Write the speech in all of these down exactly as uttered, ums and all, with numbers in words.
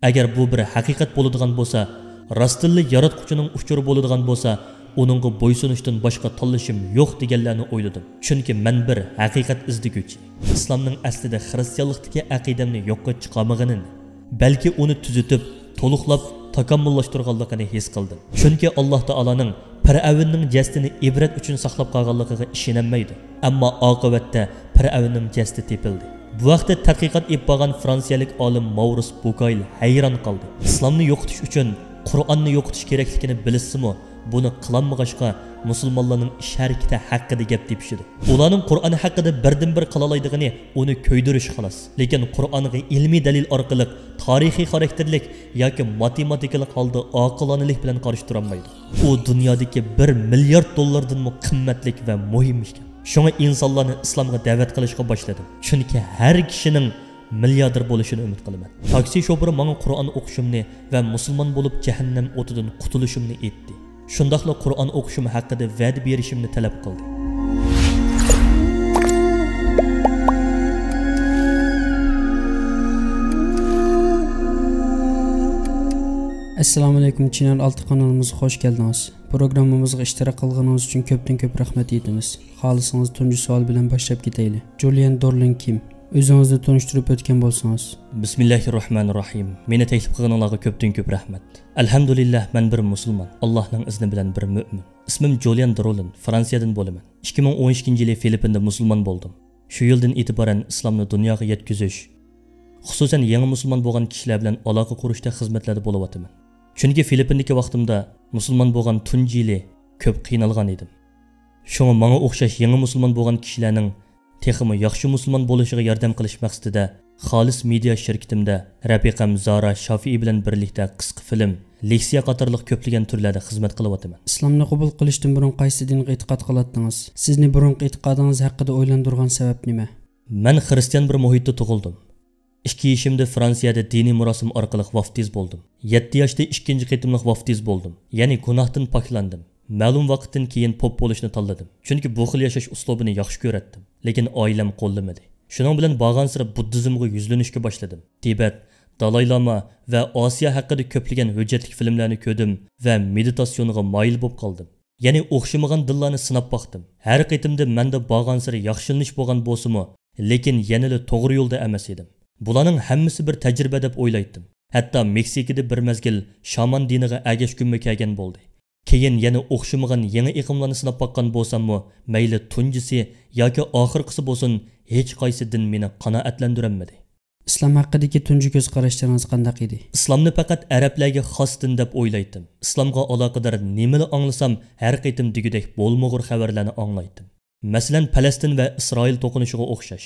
ئەگەر بۇ بىر ھەقىقەت بولىدىغان بولسا، راستتىنلا ياراتقۇچىنىڭ ئۇچۇرى بولىدىغان بولسا، ئۇنىڭغا بويسۇنۇشتىن باشقا تاللىشىم يوق دېگەنلەرنى ئويلىدىم. چۈنكى مەن بىر ھەقىقەت ئىزدىگۈچى. ئىسلامنىڭ ئەسلىدە خىرىستىيانلىقتىكى ئەقىدەمنى يوققا چىقارمىغىنىنى، بەلكى ئۇنى تۈزىتىپ، تولۇقلاپ، تاكامۇللاشتۇرغانلىقىنى ھېس قىلدىم. چۈنكى ئاللاھ تائالانىڭ پىرئەۋننىڭ جەسىتىنى ئىبرەت ئۈچۈن ساقلاپ قالغانلىقىغا ئىشىنەلمەيدۇ. ئەمما ئاقىۋەتتە پىرئەۋننىڭ جەسىتى تېپىلدى. بۇ ھەقتە تەتقىقات ئېلىپ بارغان فرانسىيەلىك ئالىم ماۋرىس بۇكايل ھەيران قالدى. ئىسلامنى يوقىتىش ئۈچۈن قۇرئاننى يوقىتىش كېرەكلىكىنى بىلسىمۇ، بۇنى قىلالمىغاچقا، مۇسۇلمانلارنىڭ ئىش ھەرىكىتى ھەققىدە گەپ تېپىشىدۇ. ئۇلارنىڭ قۇرئان ھەققىدە بىردىنبىر قىلالايدىغىنى ئۇنى كۆيدۈرۈش، خالاس. لېكىن قۇرئانغا ئىلمىي دەلىل ئارقىلىق، تارىخىي خاراكتېرلىك ياكى ماتېماتىكىلىق ھالدا ئاقىلانىلىك بىلەن قارشى تۇرالمايدۇ. ئۇ دۇنيادىكى بىر مىليارد دوللاردىنمۇ قىممەتلىك ۋە مۇھىم ئىكەن. شۇڭا ئىنسانلارنى ئىسلامغا دەۋەت قىلىشقا باشلىدىم. چۈنكى ھەر كىشىنىڭ مىلياردېر بولۇشىنى ئۈمىد قىلىمەن. تاكسى شوپۇرى ماڭا قۇرئان ئوقۇشۇمنى ۋە مۇسۇلمان بولۇپ جەھەننەم ئوتىدىن قۇتۇلۇشۇمنى ئېيتتى. شۇنداقلا قۇرئان ئوقۇشۇم ھەققىدە ۋەدە بېرىشىمنى تەلەپ قىلدى. ئەسسالامۇئەلەيكۇم، چىنار ئالتە قانىلىمىزغا خوش كەلدىڭىز. پروگراممىمىزغا ئىشتىراك قىلغىنىڭىز ئۈچۈن كۆپتىن كۆپ رەھمەت ئېيتىمىز. خالىسىڭىز تۇنجى سوئال بىلەن باشلاپ كېتەيلى. جۇليەن دورلىن كىم؟ ئۆزىڭىزنى تونۇشتۇرۇپ ئۆتكەن بولسىڭىز. بىسمىللاھىررەھمانىررەھىم. مېنى تەكلىپ قىلغىنىڭلارغا كۆپتىن كۆپ رەھمەت. ئەلھەمدۇلىللاھ، مەن بىر مۇسۇلمان، ئاللاھنىڭ ئىزنى بىلەن بىر مۆمىن. ئىسمىم جۇليەن دورلىن، فرانسىيەدىن بولىمەن. ئىككى مىڭ ئون ئىككىنچى يىلى فىلىپپىندا مۇسۇلمان بولدۇم. شۇ يىلدىن ئېتىبارەن ئىسلامنى دۇنياغا يەتكۈزۈش، خۇسۇسەن يېڭى مۇسۇلمان بولغان كىشىلەر بىلەن ئالاقە قۇرۇشتا خىزمەتلەردە بولۇۋاتىمەن. چۈنكى فىلىپپىندىكى ۋاقتىمدا مۇسۇلمان بولغان تۇنجى يىلى كۆپ قىينالغان ئىدىم. شۇڭا ماڭا ئوخشاش يېڭى مۇسۇلمان بولغان كىشىلەرنىڭ تېخىمۇ ياخشى مۇسۇلمان بولۇشىغا ياردەم قىلىش مەقسىتىدە خالىس مېدىيا شىركىتىمدە رەپىقەم زارا شافىئى بىلەن بىرلىكتە قىسقا فىلىم، لېكسىيە قاتارلىق كۆپلىگەن تۈرلەردە خىزمەت قىلىۋاتىمەن. ئىسلامنى قوبۇل قىلىشتىن بۇرۇن قايسى دىنغا ئېتىقاد قىلاتتىڭىز؟ سىزنى بۇرۇنقى ئېتىقادىڭىز ھەققىدە ئويلاندۇرغان سەۋەب نېمە؟ مەن خىرىستىيان بىر مۇھىتتا تۇغۇلدۇم. ئىككى يېشىمدا فرانسىيەدە دىنىي مۇراسىم ئارقىلىق ۋافتىز بولدۇم. يەتتە ياشتا ئىككىنچى قېتىملىق ۋافتىز بولدۇم، يەنى گۇناھتىن پاكلاندىم. مەلۇم ۋاقىتتىن كېيىن پوپ بولۇشنى تاللىدىم، چۈنكى بۇ خىل ياشاش ئۇسلۇبىنى ياخشى كۆرەتتىم، لېكىن ئائىلەم قوللىمىدى. شۇنىڭ بىلەن بارغانسېرى بۇددىزمغا يۈزلىنىشكە باشلىدىم. تىبەت، دالاي لاما ۋە ئاسىيا ھەققىدە كۆپلىگەن ھۆججەتلىك فىلىملەرنى كۆردۈم ۋە مېدىتاتسىيونغا مايىل بولۇپ قالدىم. يەنى ئوخشىمىغان دىنلارنى سىناپ باقتىم. ھەر قېتىمدا مەندە بارغانسېرى ياخشىلىنىش بولغان بولسىمۇ، لېكىن يەنىلا توغرا يولدا ئەمەس ئىدىم. بۇلارنىڭ ھەممىسى بىر تەجرىبە دەپ ئويلايتتىم. ھەتتا مېكسىكىدا بىر مەزگىل شامان دىنىغا ئەگەشكۈممۇ كەلگەن بولدى. كېيىن يەنە ئوخشىمىغان يېڭى ئېقىملارنى سىناپ باققان بولساممۇ، مەيلى تۇنجىسى ياكى ئاخىرقىسى بولسۇن، ھېچقايسى دىن مېنى قانائەتلەندۈرەلمىدى. ئىسلام ھەققىدىكى تۇنجى كۆز قاراشلىرىڭىز قانداق ئىدى؟ ئىسلامنى پەقەت ئەرەبلەرگە خاس دىن دەپ ئويلايتتىم. ئىسلامغا ئالاقىدار نېمىلا ئاڭلىسام، ھەر قېتىم دېگۈدەك بولمىغۇر خەۋەرلەرنى ئاڭلايتتىم. مەسىلەن، پەلەستىن ۋە ئىسرائىل توقۇنۇشىغا ئوخشاش.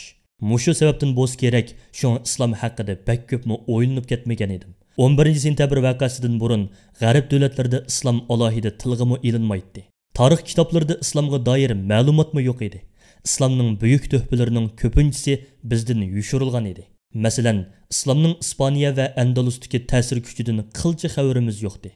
مۇشۇ سەۋەبتىن بولسا كېرەك، شۇڭا ئىسلام ھەققىدە بەك كۆپمۇ ئويلىنىپ كەتمىگەن ئىدىم. ئون بىرىنچى سېنتەبىر ۋەقەسىدىن بۇرۇن غەرب دۆلەتلىرىدە ئىسلام ئالاھىدە تىلغىمۇ ئېلىنمايتتى. تارىخ كىتابلىرىدا ئىسلامغا دائىر مەلۇماتمۇ يوق ئىدى. ئىسلامنىڭ بۈيۈك تۆھپىلىرىنىڭ كۆپىنچىسى بىزدىن يوشۇرۇلغان ئىدى. مەسىلەن، ئىسلامنىڭ ئىسپانىيە ۋە ئەندەلۇستىكى تەسىر كۈچىدىن قىلچە خەۋىرىمىز يوقتى.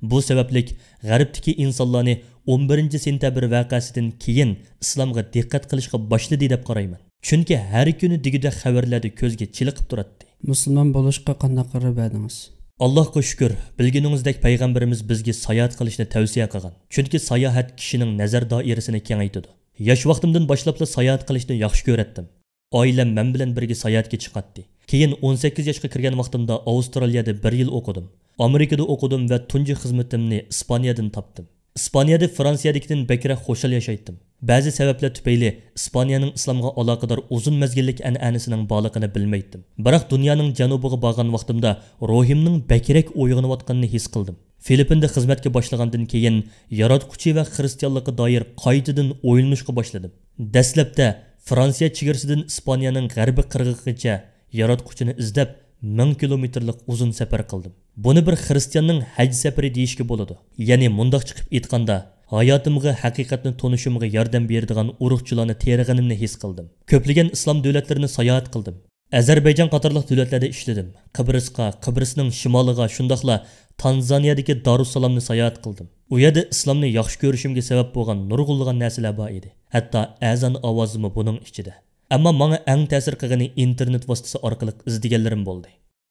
بۇ سەۋەبلىك غەربتىكى ئىنسانلارنى ئون بىرىنچى سېنتەبىر ۋەقەسىدىن كېيىن ئىسلامغا دىققەت قىلىشقا باشلىدى دەپ قارايمەن. چۈنكى ھەر كۈنى دېگۈدەك خەۋەرلەردە كۆزگە چېلىقىپ تۇراتتى. مۇسۇلمان بولۇشقا قانداق قارار بەردىڭىز؟ ئاللاھقا شۈكۈر، بىلگىنىڭىزدەك پەيغەمبىرىمىز بىزگە ساياھەت قىلىشنى تەۋسىيە قىلغان. چۈنكى ساياھەت كىشىنىڭ نەزەر دائىرىسىنى كېڭەيتىدۇ. ياش ۋاقتىمدىن باشلاپلا ساياھەت قىلىشنى ياخشى كۆرەتتىم. ئائىلەم مەن بىلەن بىرگە ساياھەتكە چىقاتتى. كېيىن ئون سەككىز ياشقا كىرگەن ۋاقتىمدا ئاۋسترالىيەدە بىر يىل ئوقۇدۇم. ئامېرىكىدا ئوقۇدۇم ۋە تۇنجى خىزمىتىمنى ئىسپانىيەدىن تاپتىم. ئىسپانىيەدە فرانسىيەدىكىدىن بەكرەك خۇشال ياشايتتىم. بەزى سەۋەبلەر تۈپەيلى ئىسپانىيەنىڭ ئىسلامغا ئالاقىدار ئۇزۇن مەزگىللىك ئەنئەنىسىنىڭ بارلىقىنى بىلمەيتتىم. بىراق دۇنيانىڭ جەنۇبىغا بارغان ۋاقتىمدا روھىمنىڭ بەكرەك ئويغىنىۋاتقىنىنى ھېس قىلدىم. فىلىپپىندا خىزمەتكە باشلىغاندىن كېيىن ياراتقۇچى ۋە خىرىستىيانلىققا دائىر قايتىدىن ئويلىنىشقا باشلىدىم. دەسلەپتە فرانسىيە چېگرىسىدىن ئىسپانىيەنىڭ غەربىي قىرغىقىغىچە ياراتقۇچىنى ئىزدەپ، مىڭ كىلومېتىرلىق ئۇزۇن سەپەر قىلدىم. بۇنى بىر خىرىستىياننىڭ ھەج سەپىرى دېيىشكە بولىدۇ. يەنى مۇنداقچە قىلىپ ئېيتقاندا، ھاياتىمغا ھەقىقەتنى تونۇشۇمغا ياردەم بېرىدىغان ئۇرۇقچىلارنى تېرىغىنىمنى ھېس قىلدىم. كۆپلىگەن ئىسلام دۆلەتلىرىنى ساياھەت قىلدىم. ئەزەربەيجان قاتارلىق دۆلەتلەردە ئىشلىدىم. قىبرىسقا، قىبرىسنىڭ شىمالىغا، شۇنداقلا تانزانىيەدىكى دارۇسسالامنى ساياھەت قىلدىم. ئۇ يەردە ئىسلامنى ياخشى كۆرۈشۈمگە سەۋەب بولغان نۇرغۇنلىغان نەرسىلەر بار ئىدى. ھەتتا ئەزان ئاۋازىمۇ بۇنىڭ ئىچىدە. ئەمما ماڭا ئەڭ تەسىر قىلغىنى ئىنتېرنېت ۋاسىتىسى ئارقىلىق ئىزدىگەنلىرىم بولدى.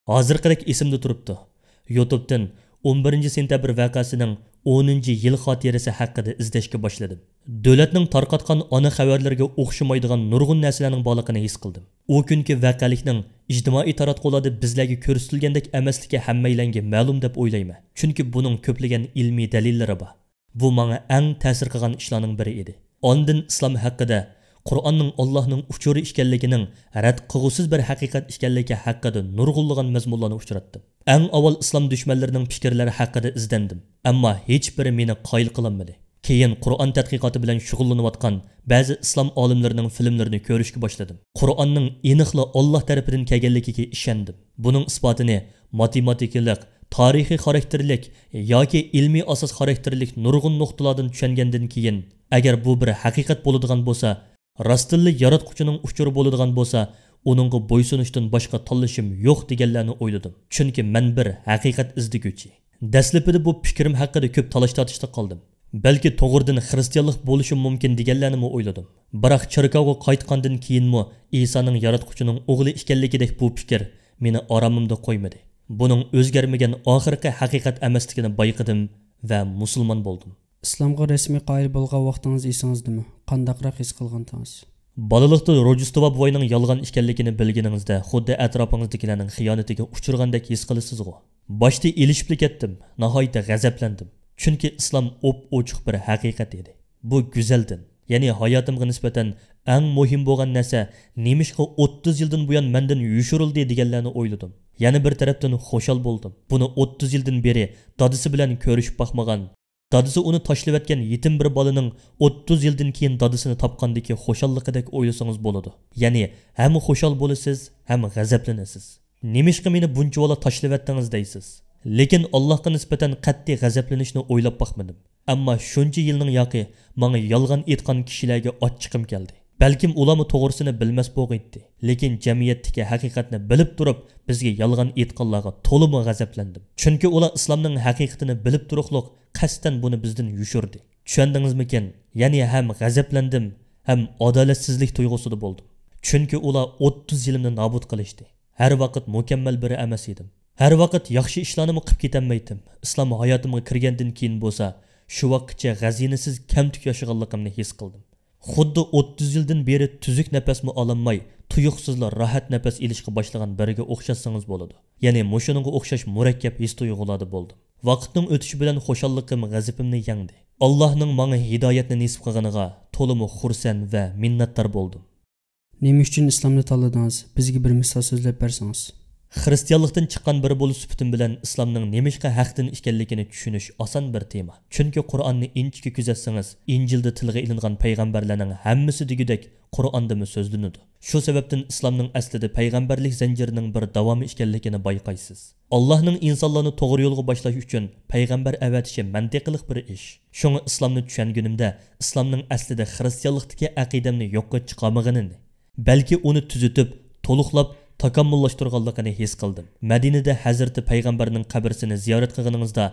ھازىرقىدەك ئېسىمدە تۇرۇپتۇ. يۇتۇبتىن ئون بىرىنچى سېنتەبىر ۋەقەسىنىڭ ئونىنچى يىل خاتىرىسى ھەققىدە ئىزدەشكە باشلىدىم. دۆلەتنىڭ تارقاتقان ئانا خەۋەرلىرىگە ئوخشىمايدىغان نۇرغۇن نەرسىلەرنىڭ بارلىقىنى ھېس قىلدىم. ئۇ كۈنكى ۋەقەلىكنىڭ ئىجتىمائىي تاراتقۇلاردا بىزلەرگە كۆرسىتىلگەندەك ئەمەسلىكى ھەممەيلەنگە مەلۇم دەپ ئويلايمەن، چۈنكى بۇنىڭ كۆپلىگەن ئىلمىي دەلىللىرى بار. بۇ ماڭا ئەڭ تەسىر قىلغان ئىشلارنىڭ بىرى ئىدى. ئاندىن ئىسلام ھەققىدە، قۇرئاننىڭ ئاللاھنىڭ ئۇچۇرى ئىكەنلىكىنىڭ رەت قىلغۇسىز بىر ھەقىقەت ئىكەنلىكى ھەققىدە نۇرغۇنلىغان مەزمۇنلارنى ئۇچراتتىم. ئەڭ ئاۋۋال ئىسلام دۈشمەنلىرىنىڭ پىكىرلىرى ھەققىدە ئىزدەندىم، ئەمما ھېچبىرى مېنى قايىل قىلالمىدى. كېيىن قۇرئان تەتقىقاتى بىلەن شۇغۇللىنىۋاتقان بەزى ئىسلام ئالىملىرىنىڭ فىلىملىرىنى كۆرۈشكە باشلىدىم. قۇرئاننىڭ ئېنىقلا ئاللاھ تەرىپىدىن كەلگەنلىكىگە ئىشەندىم. بۇنىڭ ئىسپاتىنى ماتېماتىكىلىق، تارىخىي خاراكتېرلىك ياكى ئىلمىي ئاساس خاراكتېرلىك نۇرغۇن نۇقتىلاردىن چۈشەنگەندىن كېيىن، ئەگەر بۇ بىر ھەقىقەت بولىدىغان بولسا، راستتىنلا ياراتقۇچىنىڭ ئۇچۇرى بولىدىغان بولسا، ئۇنىڭغا بويسۇنۇشتىن باشقا تاللىشىم يوق دېگەنلەرنى ئويلىدىم. چۈنكى مەن بىر ھەقىقەت ئىزدىگۈچى. دەسلىپىدە بۇ پىكرىم ھەققىدە كۆپ تالاش-تارتىشتا قالدىم. بەلكى توغرىدىن خىرىستىيانلىق بولۇشۇم مۇمكىن دېگەنلەرنىمۇ ئويلىدىم. بىراق چېركاۋغا قايتقاندىن كېيىنمۇ ئىسانىڭ ياراتقۇچىنىڭ ئوغلى ئىكەنلىكىدەك بۇ پىكىر مېنى ئارامىمدا قويمىدى. بۇنىڭ ئۆزگەرمىگەن ئاخىرقى ھەقىقەت ئەمەسلىكىنى بايقىدىم ۋە مۇسۇلمان بولدۇم. ئىسلامغا رەسمىي قايىل بولغان ۋاقتىڭىز ئېسىڭىزدىمۇ؟ قانداقراق ھېس قىلغانتىڭىز؟ بالىلىقتا روژدېستۋا بوۋاينىڭ يالغان ئىكەنلىكىنى بىلگىنىڭىزدە، خۇددى ئەتراپىڭىزدىكىلەرنىڭ خىيانىتىگە ئۇچرىغاندەك ھېس قىلىسىزغۇ؟ باشتا ئېلىشىپلا كەتتىم، ناھايىتى غەزەپلەندىم. چۈنكى ئىسلام ئوپئوچۇق بىر ھەقىقەت ئىدى. بۇ گۈزەل دىن، يەنى ھاياتىمغا نىسبەتەن ئەڭ مۇھىم بولغان نەرسە نېمىشقا ئوتتۇز يىلدىن بۇيان مەندىن يوشۇرۇلدى دېگەنلەرنى ئويلىدىم. يەنە بىر تەرەپتىن خۇشال بولدۇم. بۇنى ئوتتۇز يىلدىن بېرى دادىسى بىلەن كۆرۈشۈپ باقمىغان، دادىسى ئۇنى تاشلىۋەتكەن يېتىم بىر بالىنىڭ ئوتتۇز يىلدىن كېيىن دادىسىنى تاپقاندىكى خۇشاللىقىدەك ئويلىسىڭىز بولىدۇ. يەنى ھەم خۇشال بولىسىز، ھەم غەزەپلىنىسىز. نېمىشقا مېنى بۇنچىۋالا تاشلىۋەتتىڭىز دەيسىز. لېكىن ئاللاھقا نىسبەتەن قەتئىي غەزەپلىنىشنى ئويلاپ باقمىدىم. ئەمما شۇنچە يىلنىڭ ياقى ماڭا يالغان ئېيتقان كىشىلەرگە ئاچچىقىم كەلدى. بەلكىم ئۇلارمۇ توغرىسىنى بىلمەس بولغىيتتى. لېكىن جەمئىيەتتىكى ھەقىقەتنى بىلىپ تۇرۇپ، بىزگە يالغان ئېيتقانلارغا تولىمۇ غەزەپلەندىم. چۈنكى ئۇلار ئىسلامنىڭ ھەقىقىتىنى بىلىپ تۇرۇقلۇق قەستەن بۇنى بىزدىن يوشۇردى. چۈشەندىڭىزمىكىن؟ يەنى ھەم غەزەپلەندىم، ھەم ئادالەتسىزلىك تۇيغۇسىدا بولدۇم. چۈنكى ئۇلار ئوتتۇز يىلىمنى نابۇت قىلىشتى. ھەر ۋاقىت مۇكەممەل بىرى ئەمەس ئىدىم. ھەر ۋاقىت ياخشى ئىشلارنىمۇ قىپ كېتەلمەيتتىم. ئىسلام ھاياتىمغا كىرگەندىن كېيىن بولسا، شۇ ۋاققىچە غەزىنىسىز، كەمتۈك ياشىغانلىقىمنى ھېس قىلدىم. خۇددى ئوتتۇز يىلدىن بېرى تۈزۈك نەپەسمۇ ئالالماي، تۇيۇقسىزلا راھەت نەپەس ئېلىشقا باشلىغان بىرىگە ئوخشاتسىڭىز بولىدۇ. يەنى مۇشۇنىڭغا ئوخشاش مۇرەككەپ ھېس-تۇيغۇلاردا بولدۇم. ۋاقىتنىڭ ئۆتۈشى بىلەن خۇشاللىقىم غەزىپىمنى يەڭدى. ئاللاھنىڭ ماڭا ھىدايەتنى نېسىپ قىلغىنىغا تولىمۇ خۇرسەن ۋە مىننەتدار بولدۇم. نېمە ئۈچۈن ئىسلامنى تاللىدىڭىز؟ بىزگە بىر مىسال سۆزلەپ بەرسىڭىز. خىرىستىيانلىقتىن چىققان بىرى بولۇش سۈپىتىم بىلەن ئىسلامنىڭ نېمىشقا ھەق دىن ئىكەنلىكىنى چۈشىنىش ئاسان بىر تېما. چۈنكى قۇرئاننى ئىنچىكە كۆزەتسىڭىز، ئىنجىلدا تىلغا ئېلىنغان پەيغەمبەرلەرنىڭ ھەممىسى دېگۈدەك قۇرئاندىمۇ سۆزلىنىدۇ. شۇ سەۋەبتىن ئىسلامنىڭ ئەسلىدە پەيغەمبەرلىك زەنجىرىنىڭ بىر داۋامى ئىكەنلىكىنى بايقايسىز. ئاللاھنىڭ ئىنسانلارنى توغرا يولغا باشلاش ئۈچۈن پەيغەمبەر ئەۋەتىشى مەنتىقىلىق بىر ئىش. شۇڭا ئىسلامنى چۈشەنگىنىمدە، ئىسلامنىڭ ئەسلىدە خىرىستىيانلىقتىكى ئەقىدەمنى يوققا چىقارمىغىنىنى، بەلكى ئۇنى تۈزىتىپ، تولۇقلاپ، تاكامۇللاشتۇرغانلىقىنى ھېس قىلدىم. مەدىنىدە ھەزرىتى پەيغەمبەرنىڭ قەبرىسىنى زىيارەت قىلغىنىڭىزدا،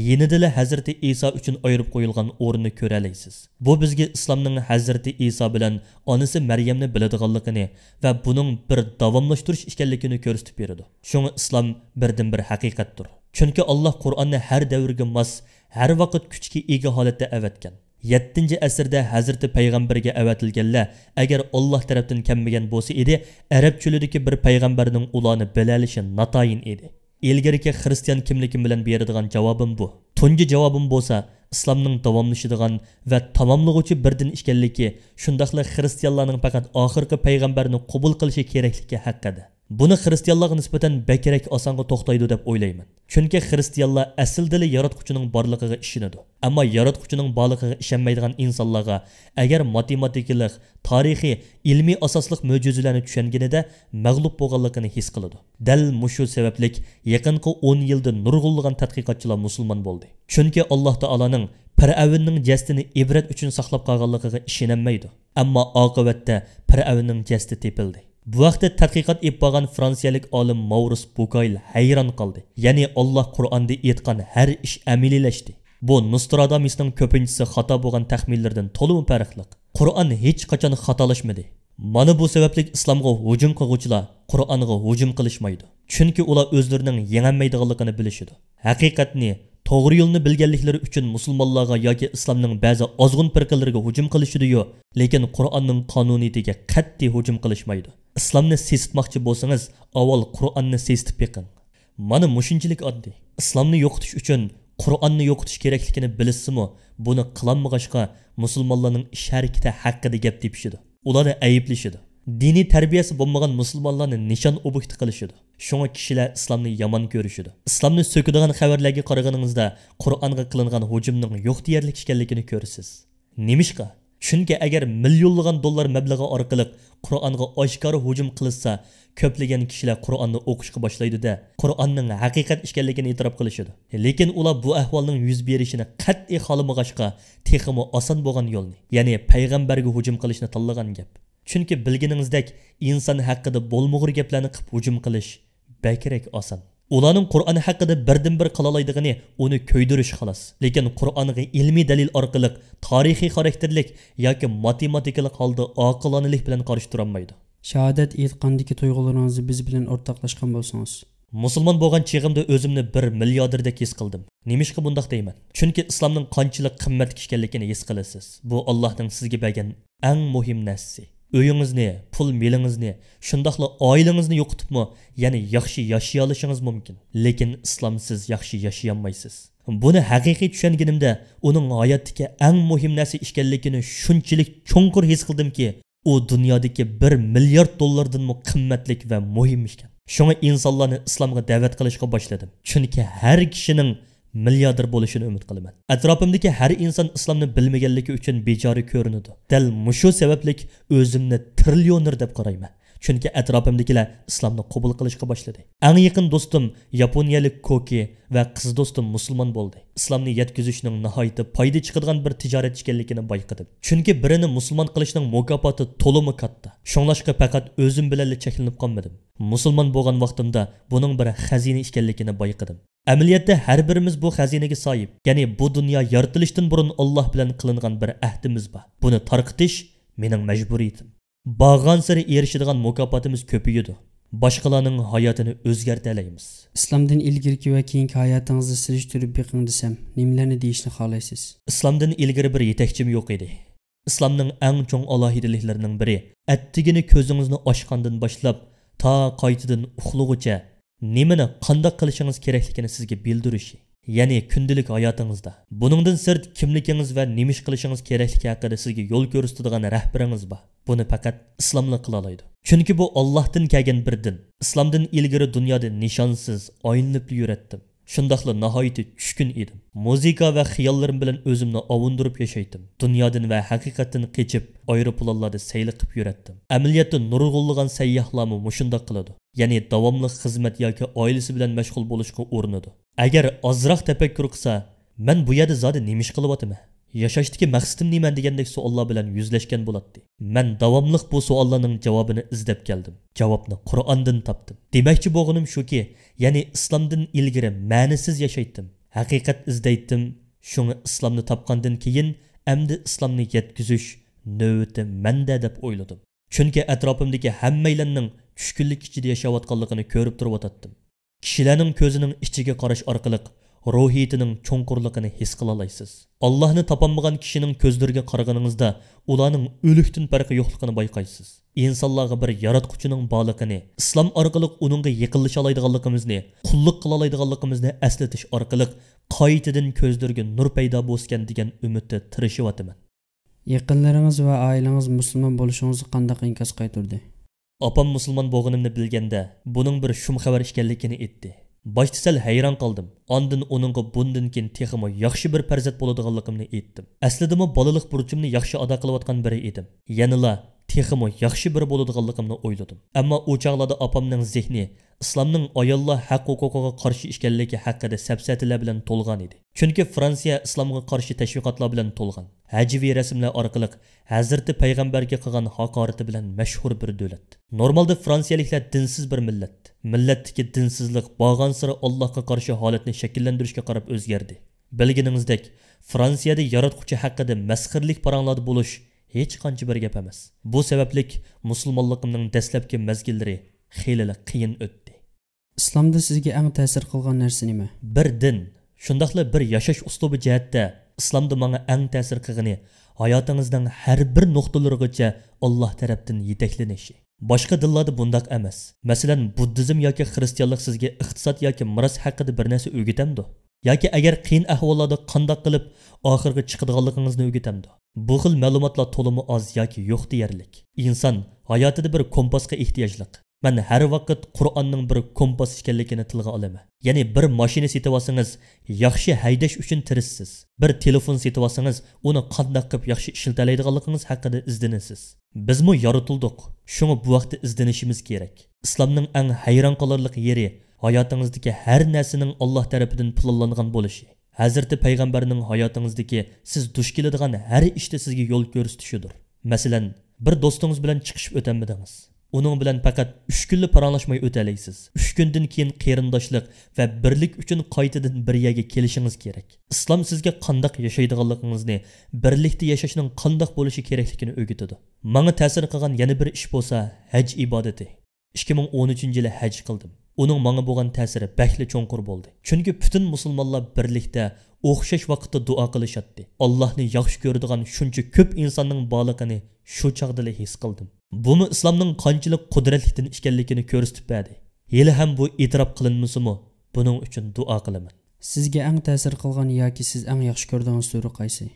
يېنىدىلا ھەزرىتى ئىسا ئۈچۈن ئايرىپ قويۇلغان ئورۇننى كۆرەلەيسىز. بۇ بىزگە ئىسلامنىڭ ھەزرىتى ئىسا بىلەن ئانىسى مەريەمنى بىلىدىغانلىقىنى ۋە بۇنىڭ بىر داۋاملاشتۇرۇش ئىكەنلىكىنى كۆرسىتىپ بېرىدۇ. شۇڭا ئىسلام بىردىنبىر ھەقىقەتتۇر. چۈنكى ئاللاھ قۇرئاننى ھەر دەۋرگە ماس، ھەر ۋاقىت كۈچكە ئىگە ھالەتتە ئەۋەتكەن. يەتتىنچى ئەسىردە ھەزرىتى پەيغەمبەرگە ئەۋەتىلگەنلەر ئەگەر ئاللاھ تەرەپتىن كەلمىگەن بولسا ئىدى، ئەرەب چۆلىدىكى بىر پەيغەمبەرنىڭ ئۇلارنى بىلەلىشى ناتايىن ئىدى. ئىلگىرىكى خىرىستىيان كىملىكىم بىلەن بېرىدىغان جاۋابىم بۇ. تۇنجى جاۋابىم بولسا ئىسلامنىڭ داۋاملىشىدىغان ۋە تاماملىغۇچى بىر دىن ئىكەنلىكى، شۇنداقلا خىرىستىيانلارنىڭ پەقەت ئاخىرقى پەيغەمبەرنى قوبۇل قىلىشى كېرەكلىكى ھەققىدە. بۇنى خىرىستىيانلارغا نىسبەتەن بەكرەك ئاسانغا توختايدۇ دەپ ئويلايمەن. چۈنكى خىرىستىيانلار ئەسلىدىلا ياراتقۇچىنىڭ بارلىقىغا ئىشىنىدۇ. ئەمما ياراتقۇچىنىڭ بارلىقىغا ئىشەنمەيدىغان ئىنسانلارغا ئەگەر ماتېماتىكىلىق، تارىخىي، ئىلمىي ئاساسلىق مۆجىزىلەرنى چۈشەنگىنىدە مەغلۇپ بولغانلىقىنى ھېس قىلىدۇ. دەل مۇشۇ سەۋەبلىك يېقىنقى ئون يىلدا نۇرغۇنلىغان تەتقىقاتچىلار مۇسۇلمان بولدى. چۈنكى ئاللاھ تائالانىڭ پىرئەۋننىڭ جەسىتىنى ئىبرەت ئۈچۈن ساقلاپ قالغانلىقىغا ئىشىنەلمەيدۇ. ئەمما ئاقىۋەتتە پىرئەۋننىڭ جەسىتى تېپىلدى. بۇ ھەقتە تەتقىقات ئېلىپ بارغان فرانسىيەلىك ئالىم ماۋرىس بۇكايل ھەيران قالدى. يەنى ئاللاھ قۇرئاندا ئېيتقان ھەر ئىش ئەمەلىيلەشتى. بۇ نوسترادامۇسنىڭ كۆپىنچىسى خاتا بولغان تەخمىنلىرىدىن تولىمۇ پەرقلىق. قۇرئان ھېچقاچان خاتالاشمىدى. مانا بۇ سەۋەبلىك ئىسلامغا ھۇجۇم قىلغۇچىلار قۇرئانغا ھۇجۇم قىلىشمايدۇ. چۈنكى ئۇلار ئۆزلىرىنىڭ يېڭەلمەيدىغانلىقىنى بىلىشىدۇ. ھەقىقەتنى، توغرا يولنى بىلگەنلىكلىرى ئۈچۈن مۇسۇلمانلارغا ياكى ئىسلامنىڭ بەزى ئازغۇن پىرقىلىرىگە ھۇجۇم قىلىشىدۇ-يۇ، لېكىن قۇرئاننىڭ قانۇنىيىتىگە قەتئىي ھۇجۇم قىلىشمايدۇ. ئىسلامنى سېسىتماقچى بولسىڭىز، ئاۋۋال قۇرئاننى سېسىتىپ بېقىڭ. مانا مۇشۇنچىلىك ئاددىي. ئىسلامنى يوقىتىش ئۈچۈن قۇرئاننى يوقىتىش كېرەكلىكىنى بىلسىمۇ، بۇنى قىلالمىغاچقا، مۇسۇلمانلارنىڭ ئىش ھەرىكىتى ھەققىدە گەپ تېپىشىدۇ. ئۇلارنى ئەيىبلىشىدۇ. دىنىي تەربىيەسى بولمىغان مۇسۇلمانلارنى نىشان ئوبيېكتى قىلىشىدۇ. شۇڭا كىشىلەر ئىسلامنى يامان كۆرۈشىدۇ. ئىسلامنى سۆكىدىغان خەۋەرلەرگە قارىغىنىڭىزدا، قۇرئانغا قىلىنغان ھۇجۇمنىڭ يوق دېيەرلىك ئىكەنلىكىنى كۆرىسىز. نېمىشقا؟ چۈنكى ئەگەر مىليونلىغان دوللار مەبلىغى ئارقىلىق قۇرئانغا ئاشكارا ھۇجۇم قىلىشسا، كۆپلىگەن كىشىلەر قۇرئاننى ئوقۇشقا باشلايدۇ-دە، قۇرئاننىڭ ھەقىقەت ئىكەنلىكىنى ئېتىراپ قىلىشىدۇ. لېكىن ئۇلار بۇ ئەھۋالنىڭ يۈز بېرىشىنى قەتئىي خالىمىغاچقا، تېخىمۇ ئاسان بولغان يولنى، يەنى پەيغەمبەرگە ھۇجۇم قىلىشنى تاللىغان گەپ. چۈنكى بىلگىنىڭىزدەك، ئىنسان ھەققىدە بولمىغۇر گەپلەرنى قىپ ھۇجۇم قىلىش بەكرەك ئاسان. ئۇلارنىڭ قۇرئان ھەققىدە بىردىنبىر قىلالايدىغىنى ئۇنى كۆيدۈرۈش خالاس. لېكىن قۇرئانغا ئىلمىي دەلىل ئارقىلىق تارىخىي خاراكتېرلىك ياكى ماتېماتىكىلىق ھالدا ئاقىلانىلىك بىلەن قارشى تۇرالمايدۇ. شاھادەت ئېيتقاندىكى تۇيغۇلىرىڭىزنى بىز بىلەن ئورتاقلاشقان بولسىڭىز. مۇسۇلمان بولغان چېغىمدا ئۆزۈمنى بىر مىلياردېردەك ھېس قىلدىم. نېمىشقا بۇنداق دەيمەن؟ چۈنكى ئىسلامنىڭ قانچىلىك قىممەتلىك ئىكەنلىكىنى ھېس قىلىسىز. بۇ ئاللاھنىڭ سىزگە بەرگەن ئەڭ مۇھىم نەرسىسى. ئۆيىڭىزنى، پۇل مېلىڭىزنى، شۇنداقلا ئائىلىڭىزنى يوقىتىپمۇ يەنە ياخشى ياشىيالىشىڭىز مۇمكىن. لېكىن ئىسلامسىز ياخشى ياشىيالمايسىز. بۇنى ھەقىقىي چۈشەنگىنىمدە، ئۇنىڭ ھاياتتىكى ئەڭ مۇھىم نەرسە ئىكەنلىكىنى شۇنچىلىك چوڭقۇر ھېس قىلدىمكى، ئۇ دۇنيادىكى بىر مىليارد دوللاردىنمۇ قىممەتلىك ۋە مۇھىم ئىكەن. شۇڭا ئىنسانلارنى ئىسلامغا دەۋەت قىلىشقا باشلىدىم. چۈنكى ھەر كىشىنىڭ مىلياردېر بولۇشىنى ئۈمىد قىلىمەن. ئەتراپىمدىكى ھەر ئىنسان ئىسلامنى بىلمىگەنلىكى ئۈچۈن بىچارە كۆرۈنىدۇ. دەل مۇشۇ سەۋەبلىك ئۆزۈمنى تىرىليونېر دەپ قارايمەن. چۈنكى ئەتراپىمدىكىلەر ئىسلامنى قوبۇل قىلىشقا باشلىدى. ئەڭ يېقىن دوستۇم ياپونىيەلىك كوكى ۋە قىز دوستۇم مۇسۇلمان بولدى. ئىسلامنى يەتكۈزۈشنىڭ ناھايىتى پايدا چىقىدىغان بىر تىجارەت ئىكەنلىكىنى بايقىدىم. چۈنكى بىرىنى مۇسۇلمان قىلىشنىڭ مۇكاپاتى تولىمۇ كاتتا. شۇڭلاشقا پەقەت ئۆزۈم بىلەنلا چەكلىنىپ قالمىدىم. مۇسۇلمان بولغان ۋاقتىمدا بۇنىڭ بىر خەزىنە ئىكەنلىكىنى بايقىدىم. ئەمەلىيەتتە ھەر بىرىمىز بۇ خەزىنىگە ساھىب، يەنى بۇ دۇنيا يارىتىلىشتىن بۇرۇن ئاللاھ بىلەن قىلىنغان بىر ئەھدىمىز بار. بۇنى تارقىتىش مېنىڭ مەجبۇرىيىتىم. بارغانسېرى ئېرىشىدىغان مۇكاپاتىمىز كۆپىيىدۇ. باشقىلارنىڭ ھاياتىنى ئۆزگەرتەلەيمىز. ئىسلامدىن ئىلگىرىكى ۋە كېيىنكى ھاياتىڭىزنى سېلىشتۇرۇپ بېقىڭ دېسەم، نېمىلەرنى دېيىشنى خالايسىز؟ ئىسلامدىن ئىلگىرى بىر يېتەكچىم يوق ئىدى. ئىسلامنىڭ ئەڭ چوڭ ئالاھىدىلىكلىرىنىڭ بىرى، ئەتىگىنى كۆزىڭىزنى ئاچقاندىن باشلاپ، تا قايتىدىن ئۇخلىغۇچە نېمىنى، قانداق قىلىشىڭىز كېرەكلىكىنى سىزگە بىلدۈرۈشى. يەنى كۈندىلىك ھاياتىڭىزدا. بۇنىڭدىن سىرت، كىملىكىڭىز ۋە نېمە ئىش قىلىشىڭىز كېرەكلىكى ھەققىدە سىزگە يول كۆرسىتىدىغان رەھبىرىڭىز بار. بۇنى پەقەت ئىسلاملا قىلالايدۇ. چۈنكى بۇ ئاللاھتىن كەلگەن بىر دىن. ئىسلامدىن ئىلگىرى دۇنيادا نىشانسىز، ئايلىنىپلا يۈرەتتىم. شۇنداقلا ناھايىتى چۈشكۈن ئىدىم. مۇزىكا ۋە خىياللىرىم بىلەن ئۆزۈمنى ئاۋۇندۇرۇپ ياشايتتىم. دۇنيادىن ۋە ھەقىقەتتىن قېچىپ، ئايروپىلانلاردا سەيلە قىپ يۈرەتتىم. ئەمەلىيەتتە نۇرغۇنلىغان سەيياھلارمۇ مۇشۇنداق قىلىدۇ. يەنى داۋاملىق خىزمەت ياكى ئائىلىسى بىلەن مەشغۇل بولۇشقا ئۇرۇنىدۇ. ئەگەر ئازراق تەپەككۇر قىلسا، مەن بۇ يەردە زادى نېمە ئىش قىلىۋاتىمەن؟ ياشاشتىكى مەقسىتىم نېمە دېگەندەك سوئاللار بىلەن يۈزلەشكەن بولاتتى. مەن داۋاملىق بۇ سوئاللارنىڭ جاۋابىنى ئىزدەپ كەلدىم. جاۋابنى قۇرئاندىن تاپتىم. دېمەكچى بولغىنىم شۇكى، يەنى ئىسلامدىن ئىلگىرى مەنىسىز ياشايتتىم. ھەقىقەت ئىزدەيتتىم. شۇڭا ئىسلامنى تاپقاندىن كېيىن، ئەمدى ئىسلامنى يەتكۈزۈش نۆۋىتى مەندە دەپ ئويلىدىم. چۈنكى ئەتراپىمدىكى ھەممەيلەننىڭ چۈشكۈنلۈك ئىچىدە ياشاۋاتقانلىقىنى كۆرۈپ تۇرۇۋاتاتتىم. كىشىلەرنىڭ كۆزىنىڭ ئىچىگە قاراش ئارقىلىق روھىيىتىنىڭ چوڭقۇرلۇقىنى ھېس قىلالايسىز. ئاللاھنى تاپالمىغان كىشىنىڭ كۆزلىرىگە قارىغىنىڭىزدا ئۇلارنىڭ ئۆلۈكتىن پەرقى يوقلۇقىنى بايقايسىز. ئىنسانلارغا بىر ياراتقۇچىنىڭ بارلىقىنى، ئىسلام ئارقىلىق ئۇنىڭغا يېقىنلىشالايدىغانلىقىمىزنى، قۇللۇق قىلالايدىغانلىقىمىزنى ئەسلىتىش ئارقىلىق قايتىدىن كۆزلىرىگە نۇر پەيدا بولسىكەن دېگەن ئۈمىدتە تىرىشىۋاتىمەن. يېقىنلىرىڭىز ۋە ئائىلىڭىز مۇسۇلمان بولۇشىڭىزغا قانداق ئىنكاس قايتۇردى؟ ئاپام مۇسۇلمان بولغىنىمنى بىلگەندە، بۇنىڭ بىر شۇم خەۋەر ئىكەنلىكىنى ئېيتتى. باشتا سەل ھەيران قالدىم. ئاندىن ئۇنىڭغا بۇندىن كېيىن تېخىمۇ ياخشى بىر پەرزەنت بولىدىغانلىقىمنى ئېيتتىم. ئەسلىدىمۇ بالىلىق بۇرچۇمنى ياخشى ئادا قىلىۋاتقان بىرى ئىدىم. يەنىلا تېخىمۇ ياخشى بىرى بولىدىغانلىقىمنى ئويلىدىم. ئەمما ئۇ چاغلاردا ئاپامنىڭ زېھنى ئىسلامنىڭ ئاياللار ھەق-ھوقۇقىغا قارشى ئىكەنلىكى ھەققىدە سەپسەتىلەر بىلەن تولغان ئىدى. چۈنكى فرانسىيە ئىسلامغا قارشى تەشۋىقاتلار بىلەن تولغان، ھەجۋىي رەسىملەر ئارقىلىق ھەزرىتى پەيغەمبەرگە قىلغان ھاقارىتى بىلەن مەشھۇر بىر دۆلەت. نورمالدا فرانسىيەلىكلەر دىنسىز بىر مىللەت. مىللەتتىكى دىنسىزلىق بارغانسېرى ئاللاھقا قارشى ھالەتنى شەكىللەندۈرۈشكە قاراپ ئۆزگەردى. بىلگىنىڭىزدەك، فرانسىيەدە ياراتقۇچى ھەققىدە مەسخىرىلىك پاراڭلاردا بولۇش ھېچقانچە بىر گەپ ئەمەس. بۇ سەۋەبلىك مۇسۇلمانلىقىمنىڭ دەسلەپكى مەزگىللىرى خېلىلا قىيىن ئۆتتى. ئىسلامدا سىزگە ئەڭ تەسىر قىلغان نەرسە نېمە؟ بىر دىن، شۇنداقلا بىر ياشاش ئۇسلۇبى جەھەتتە ئىسلامدا ماڭا ئەڭ تەسىر قىلغىنى ھاياتىڭىزنىڭ ھەر بىر نۇقتىلىرىغىچە ئاللاھ تەرەپتىن يېتەكلىنىشى. باشقا دىنلاردا بۇنداق ئەمەس. مەسىلەن، بۇددىزم ياكى خىرىستىيانلىق سىزگە ئىقتىساد ياكى مىراس ھەققىدە بىر نەرسە ئۆگىتەمدۇ؟ ياكى ئەگەر قىيىن ئەھۋاللاردا قانداق قىلىپ ئاخىرغا چىقىدىغانلىقىڭىزنى ئۆگىتەمدۇ؟ بۇ خىل مەلۇماتلار تولىمۇ ئاز ياكى يوق دېيەرلىك. ئىنسان ھاياتىدا بىر كومپاسقا ئېھتىياجلىق. مەن ھەر ۋاقىت قۇرئاننىڭ بىر كومپاس ئىكەنلىكىنى تىلغا ئالىمەن. يەنى بىر ماشىنا سېتىۋالسىڭىز، ياخشى ھەيدەش ئۈچۈن تىرىشىسىز. بىر تېلېفون سېتىۋالسىڭىز، ئۇنى قانداق قىلىپ ياخشى ئىشلىتەلەيدىغانلىقىڭىز ھەققىدە ئىزدىنىسىز. بىزمۇ يارىتىلدۇق، شۇڭا بۇ ھەقتە ئىزدىنىشىمىز كېرەك. ئىسلامنىڭ ئەڭ ھەيران قالارلىق يېرى ھاياتىڭىزدىكى ھەر نەرسىنىڭ ئاللاھ تەرىپىدىن پىلانلانغان بولۇشى. ھەزرىتى پەيغەمبەرنىڭ ھاياتىڭىزدىكى سىز دۇچ كېلىدىغان ھەر ئىشتا سىزگە يول كۆرسىتىشىدۇر. مەسىلەن، بىر دوستىڭىز بىلەن چىقىشىپ ئۆتەلمىدىڭىز. ئۇنىڭ بىلەن پەقەت ئۈچ كۈنلا پاراڭلاشماي ئۆتەلەيسىز. ئۈچ كۈندىن كېيىن قېرىنداشلىق ۋە بىرلىك ئۈچۈن قايتىدىن بىر يەرگە كېلىشىڭىز كېرەك. ئىسلام سىزگە قانداق ياشايدىغانلىقىڭىزنى، بىرلىكتە ياشاشنىڭ قانداق بولۇشى كېرەكلىكىنى ئۆگىتىدۇ. ماڭا تەسىر قىلغان يەنە بىر ئىش بولسا ھەج ئىبادىتى. ئىككى مىڭ ئون ئۈچىنچى يىلى ھەج قىلدىم. ئۇنىڭ ماڭا بولغان تەسىرى بەكلا چوڭقۇر بولدى. چۈنكى پۈتۈن مۇسۇلمانلار بىرلىكتە ئوخشاش ۋاقىتتا دۇئا قىلىشاتتى. ئاللاھنى ياخشى كۆرىدىغان شۇنچە كۆپ ئىنساننىڭ بارلىقىنى شۇ چاغدىلا ھېس قىلدىم. بۇمۇ ئىسلامنىڭ قانچىلىك قۇدرەتلىكتىن ئىكەنلىكىنى كۆرسىتىپ بەردى. ھېلىھەم بۇ ئېتىراپ قىلىنمىسىمۇ، بۇنىڭ ئۈچۈن دۇئا قىلىمەن. سىزگە ئەڭ تەسىر قىلغان ياكى سىز ئەڭ ياخشى كۆرىدىغان سۈرە قايسى؟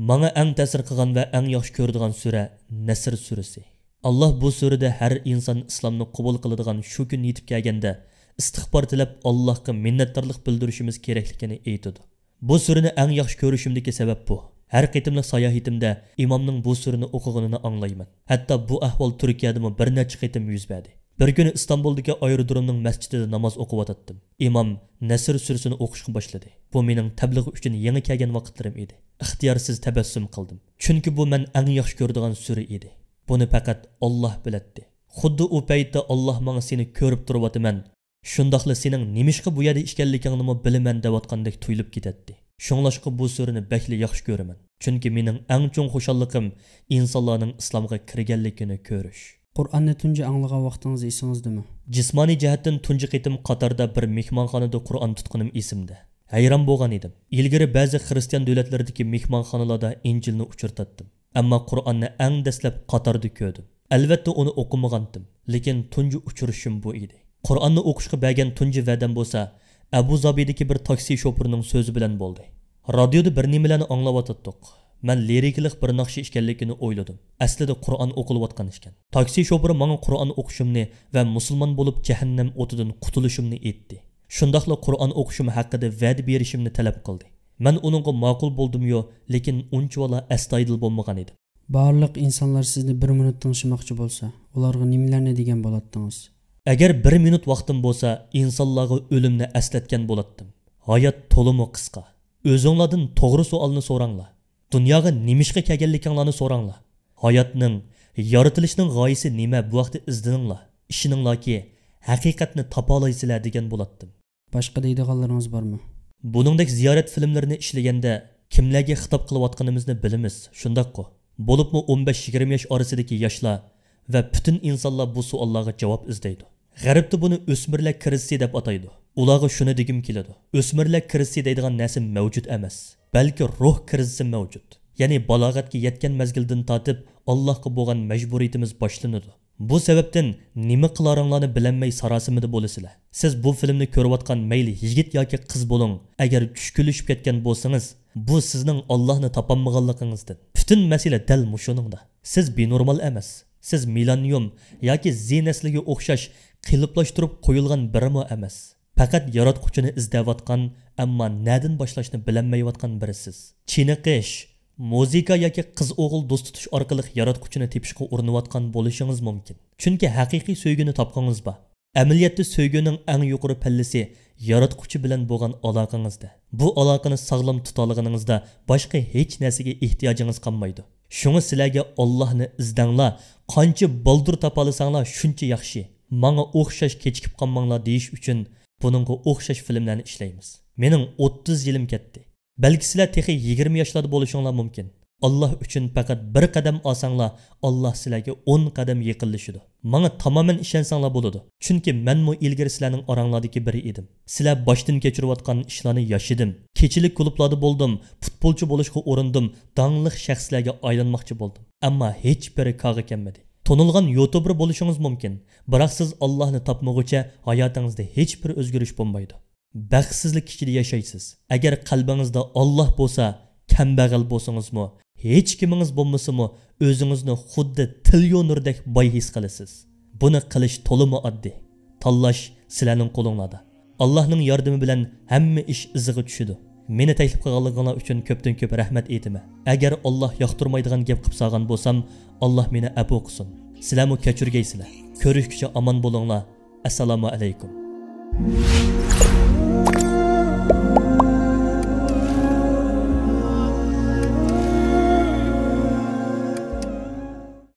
ماڭا ئەڭ تەسىر قىلغان ۋە ئەڭ ياخشى كۆرىدىغان سۈرە نەسر سۈرىسى. ئاللاھ بۇ سۈرىدە ھەر ئىنسان ئىسلامنى قوبۇل قىلىدىغان شۇ كۈن يېتىپ كەلگەندە ئىستىغپار تىلەپ، ئاللاھقا مىننەتدارلىق بىلدۈرۈشىمىز كېرەكلىكىنى ئېيتىدۇ. بۇ سۈرىنى ئەڭ ياخشى كۆرۈشۈمدىكى سەۋەب بۇ. ھەر قېتىملىق ساياھىتىمدە ئىمامنىڭ بۇ سۈرىنى ئوقۇغىنىنى ئاڭلايمەن. ھەتتا بۇ ئەھۋال تۈركىيەدىمۇ بىر نەچچە قېتىم يۈز بەردى. بىر كۈنى ئىستانبۇلدىكى ئايرودرومنىڭ مەسچىتىدە ناماز ئوقۇۋاتاتتىم. ئىمام نەسر سۈرىسىنى ئوقۇشقا باشلىدى. بۇ مېنىڭ تەبلىغ ئۈچۈن يېڭى كەلگەن ۋاقىتلىرىم ئىدى. ئىختىيارسىز تەبەسسۇم قىلدىم. چۈنكى بۇ مەن ئەڭ ياخشى كۆرىدىغان سۈرە ئىدى. بۇنى پەقەت ئاللاھ بىلەتتى. خۇددى ئۇ پەيتتە ئاللاھ ماڭا سېنى كۆرۈپ تۇرۇۋاتىمەن، شۇنداقلا سېنىڭ نېمىشقا بۇ يەردە ئىكەنلىكىڭنىمۇ بىلىمەن دەۋاتقاندەك تۇيۇلۇپ كېتەتتى. شۇڭلاشقا بۇ سۈرىنى بەكلا ياخشى كۆرىمەن. چۈنكى مېنىڭ ئەڭ چوڭ خۇشاللىقىم ئىنسانلارنىڭ ئىسلامغا كىرگەنلىكىنى كۆرۈش. قۇرئاننى تۇنجى ئاڭلىغان ۋاقتىڭىز ئېسىڭىزدىمۇ؟ جىسمانىي جەھەتتىن تۇنجى قېتىم قاتاردا بىر مېھمانخانىدا قۇرئان تۇتقىنىم ئېسىمدە. ھەيران بولغان ئىدىم. ئىلگىرى بەزى خىرىستىيان دۆلەتلىرىدىكى مېھمانخانىلاردا ئىنجىلنى ئۇچرىتاتتىم. ئەمما قۇرئاننى ئەڭ دەسلەپ قاتاردا كۆردۈم. ئەلۋەتتە، ئۇنى ئوقۇمىغانتىم، لېكىن تۇنجى ئۇچرىشىم بۇ ئىدى. قۇرئاننى ئوقۇشقا بەرگەن تۇنجى ۋەدەم بولسا ئەبۇ زابىدىكى بىر تاكسى شوپۇرىنىڭ سۆزى بىلەن بولدى. رادىيودا بىر نېمىلەرنى ئاڭلاۋاتاتتۇق. مەن لىرىكىلىق بىر ناخشا ئىكەنلىكىنى ئويلىدىم. ئەسلىدە قۇرئان ئوقۇلۇۋاتقان ئىكەن. تاكسى شوپۇرى ماڭا قۇرئان ئوقۇشۇمنى ۋە مۇسۇلمان بولۇپ جەھەننەم ئوتىدىن قۇتۇلۇشۇمنى ئېيتتى. شۇنداقلا قۇرئان ئوقۇشۇم ھەققىدە ۋەدە بېرىشىمنى تەلەپ قىلدى. مەن ئۇنىڭغا ماقۇل بولدۇميۇ، لېكىن ئۇنچىۋالا ئەستايىدىل بولمىغان ئىدىم. بارلىق ئىنسانلار سىزنى بىر مىنۇت تىڭشىماقچى بولسا، ئۇلارغا نېمىلەرنى دېگەن بولاتتىڭىز؟ ئەگەر بىر مىنۇت ۋاقتىم بولسا، ئىنسانلارغا ئۆلۈمنى ئەسلەتكەن بولاتتىم. ھايات تولىمۇ قىسقا. ئۆزۈڭلاردىن توغرا سوئالنى سوراڭلار. دۇنياغا نېمىشقا كەلگەنلىكىڭلارنى سوراڭلار. ھاياتنىڭ، يارىتىلىشنىڭ غايىسى نېمە، بۇ ھەقتە ئىزدىنىڭلار. ئىشىنىڭلاركى، ھەقىقەتنى تاپالايسىلەر دېگەن بولاتتىم. باشقا دەيدىغانلىرىڭىز بارمۇ؟ بۇنىڭدەك زىيارەت فىلىملىرىنى ئىشلىگەندە كىملەرگە خىتاب قىلىۋاتقىنىمىزنى بىلىمىز، شۇنداققۇ؟ بولۇپمۇ ئون بەش يىگىرمە ياش ئارىسىدىكى ياشلار ۋە پۈتۈن ئىنسانلار بۇ سوئاللارغا جاۋاب ئىزدەيدۇ. غەربتە بۇنى ئۆسمۈرلەر كىرىزىسى دەپ ئاتايدۇ. ئۇلارغا شۇنى دېگۈم كېلىدۇ. ئۆسمۈرلەر كىرىزىسى دەيدىغان نەرسە مەۋجۇت ئەمەس. بەلكى روھ كىرىزىسى مەۋجۇت. يەنى بالاغەتكە يەتكەن مەزگىلدىن تارتىپ ئاللاھقا بولغان مەجبۇرىيىتىمىز باشلىنىدۇ. بۇ سەۋەبتىن نېمە قىلارىڭلارنى بىلەلمەي ساراسىمىدە بولىسىلەر. سىز بۇ فىلىمنى كۆرۈۋاتقان مەيلى يىگىت ياكى قىز بولۇڭ، ئەگەر چۈشكۈنلىشىپ كەتكەن بولسىڭىز، بۇ سىزنىڭ ئاللاھنى تاپالمىغانلىقىڭىزدىن. پۈتۈن مەسىلە دەل مۇشۇنىڭدا. سىز بىنورمال ئەمەس. سىز مىلانىيۇم ياكى زى نەسلىگە ئوخشاش قېلىپلاشتۇرۇپ قويۇلغان بىرىمۇ ئەمەس. پەقەت ياراتقۇچىنى ئىزدەۋاتقان، ئەمما نەدىن باشلاشنى بىلەلمەيۋاتقان بىرىسىز. چېنىقىش، مۇزىكا ياكى قىز-ئوغۇل دوست تۇتۇش ئارقىلىق ياراتقۇچىنى تېپىشقا ئۇرۇنۇۋاتقان بولۇشىڭىز مۇمكىن. چۈنكى ھەقىقىي سۆيگۈنى تاپقىڭىز بار. ئەمەلىيەتتە سۆيگۈنىڭ ئەڭ يۇقىرى پەللىسى ياراتقۇچى بىلەن بولغان ئالاقىڭىزدا. بۇ ئالاقىنى ساغلام تۇتالىغىنىڭىزدا باشقا ھېچ نەرسىگە ئېھتىياجىڭىز قالمايدۇ. شۇڭا سىلەرگە ئاللاھنى ئىزدەڭلار، قانچە بالدۇر تاپالىساڭلار شۇنچە ياخشى. ماڭا ئوخشاش كېچىكىپ قالماڭلار دېيىش ئۈچۈن بۇنىڭغا ئوخشاش فىلىملەرنى ئىشلەيمىز. مېنىڭ ئوتتۇز يىلىم كەتتى. بەلكى سىلەر تېخى يىگىرمە ياشلاردا بولۇشۇڭلار مۇمكىن. ئاللاھ ئۈچۈن پەقەت بىر قەدەم ئالساڭلار، ئاللاھ سىلەرگە ئون قەدەم يېقىنلىشىدۇ. ماڭا تامامەن ئىشەنسەڭلار بولىدۇ. چۈنكى مەنمۇ ئىلگىرى سىلەرنىڭ ئاراڭلاردىكى بىرى ئىدىم. سىلەر باشتىن كەچۈرۈۋاتقان ئىشلارنى ياشىدىم. كېچىلىك كۇلۇبلاردا بولدۇم، پۇتبولچى بولۇشقا ئۇرۇندۇم، داڭلىق شەخسلەرگە ئايلانماقچى بولدۇم. ئەمما ھېچبىرى كارغا كەلمىدى. تونۇلغان يۇتۇبېر بولۇشىڭىز مۇمكىن، بىراق سىز ئاللاھنى تاپمىغۇچە ھاياتىڭىزدا ھېچبىر ئۆزگىرىش بولمايدۇ. بەختسىزلىك ئىچىدە ياشايسىز. ئەگەر قەلبىڭىزدە ئاللاھ بولسا، كەمبەغەل بولسىڭىزمۇ، ھېچكىمىڭىز بولمىسىمۇ، ئۆزىڭىزنى خۇددى تىليونېردەك باي ھېس قىلىسىز. بۇنى قىلىش تولىمۇ ئاددىي. تاللاش سىلەرنىڭ قولۇڭلاردا. ئاللاھنىڭ ياردىمى بىلەن ھەممە ئىش ئىزىغا چۈشىدۇ. مېنى تەكلىپ قىلغانلىقىڭلار ئۈچۈن كۆپتىن كۆپ رەھمەت ئېيتىمەن. ئەگەر ئاللاھ ياقتۇرمايدىغان گەپ قىلىپ سالغان بولسام، ئاللاھ مېنى ئەپۇ قىلسۇن. سىلەرمۇ كەچۈرگەيسىلەر. كۆرۈشكىچە ئامان بولۇڭلار. ئەسسالامۇ ئەلەيكۇم.